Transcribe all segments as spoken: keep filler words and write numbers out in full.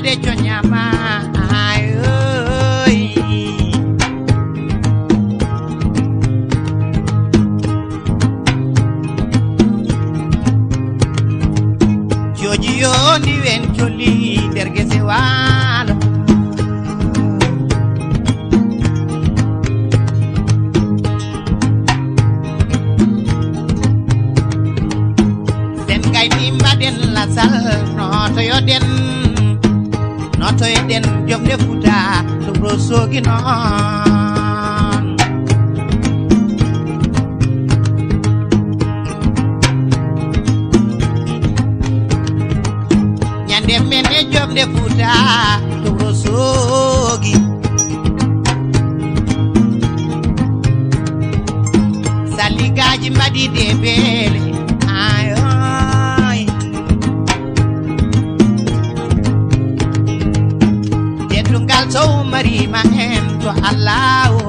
de coñama ayoy. Jooji yo ndiwen colli nder gese waalo. Sen gayni mbaɗen lasal, notoyoɗen, notoyoɗen jofde Fuuta, ɗum ɗo soogi noon. Ñande men e jofde Fuuta, ɗum ɗo soogi. Salligaaji mbaɗi ɗe beele, ayoy. Teddungal so umariima en to Allaahu,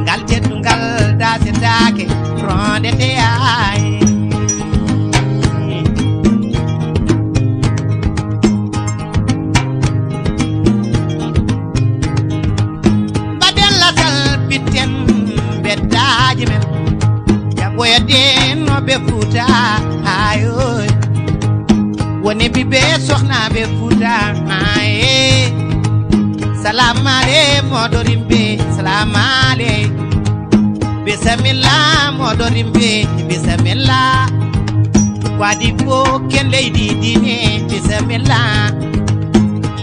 ngal teddungal daasetaake, rondete ay. Mbaɗen lasal, pitten beddaaji men, jaɓoyaden no ɓe Fuuta, ayoy. Woni ɓiɓɓe sohnaaɓe Fuuta, aye. Salaam ale, moɗo rimɓe, salaam ale. Bisimilla, moɗo rimɓe, bisimilla. Waɗi ko ken leydi diine, bisimilla.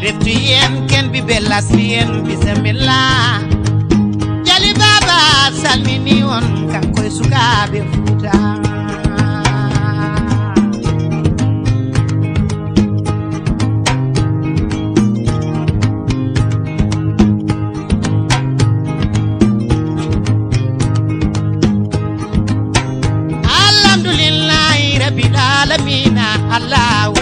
Refti en ken ɓiɓɓe lasli en, bisimilla. Jali Baaba salmini on, kanko e sukaaɓe Fuuta. Alhamdulillahi Rabbil Alamina, Allahu.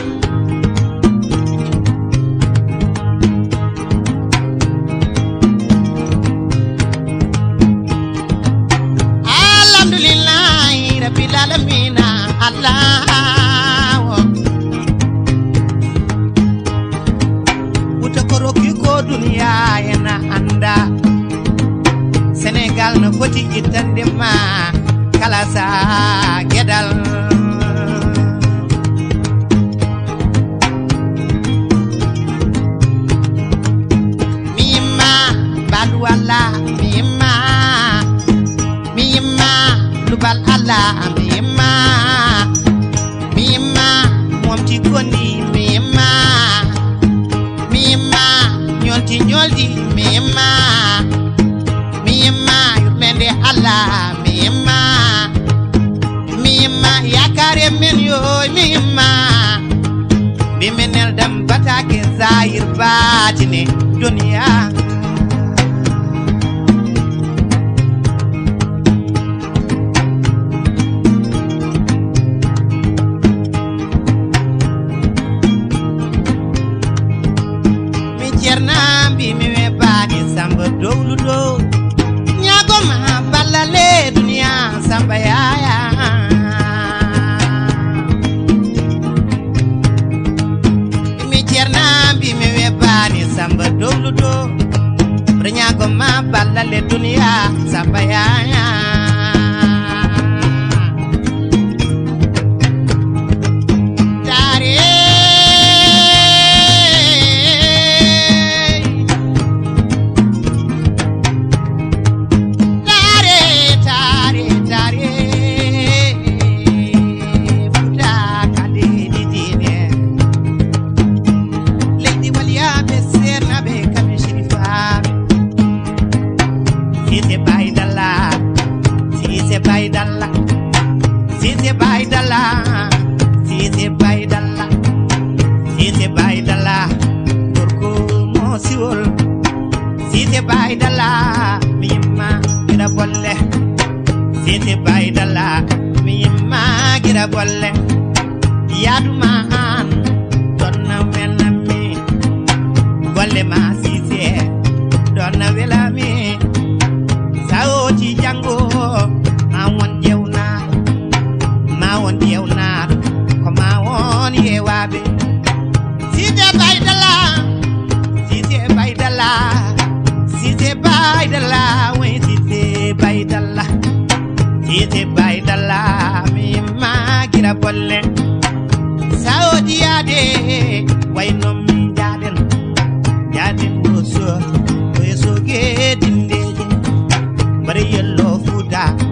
Alhamdulillahi Rabbil Alamina, Allahu. Fuuta ko rokki ko duniya ena annda. Senegal no foti ittande ma kala sa gedal. Mi yimma Balu Alla, mi yimma, mi yimma Lubal Alla, mi yimma, mi yimma Momti Kondi, mi yimma, mi yimma Ñolti Ñoldi, mi yimma, mi yimma Yurmende Alla, mi yimma, mi yimma Yaakaare men yo, mi yimma. Mbi men neldam batake zahir batine duniya. Mi Ceerno mbi mi webaani Samba Dowluɗo. Ñaago ma ballale duniya Samba Yaya. Mi Ceerno mbi mi webaani Samba Dowluɗo. Reñaago ma ballale duniya Samba Yaya. Taare. Taare, taare, taare. Fuuta ka leydi diine. Leydi waliyaaɓe, seernaaɓe, kamɓe sirifaaɓe. Siise Baydalla, Siise Baydalla, Siise Baydalla, Siise Baydalla, Siise Baydalla, gorko mo siwol. Siise Baydalla, mi yimma gila bolle. Siise Baydalla, mi yimma gila bolle. Yaaduma an, ɗon na welami. Golle ma Siise, ɗon na welami. Sa hooti janngo, ma won jewnaaɗo, ma won jewnaaɗo, ko ma won yeewaaɓe. Siise Baydalla, Bare yellow Fuuta.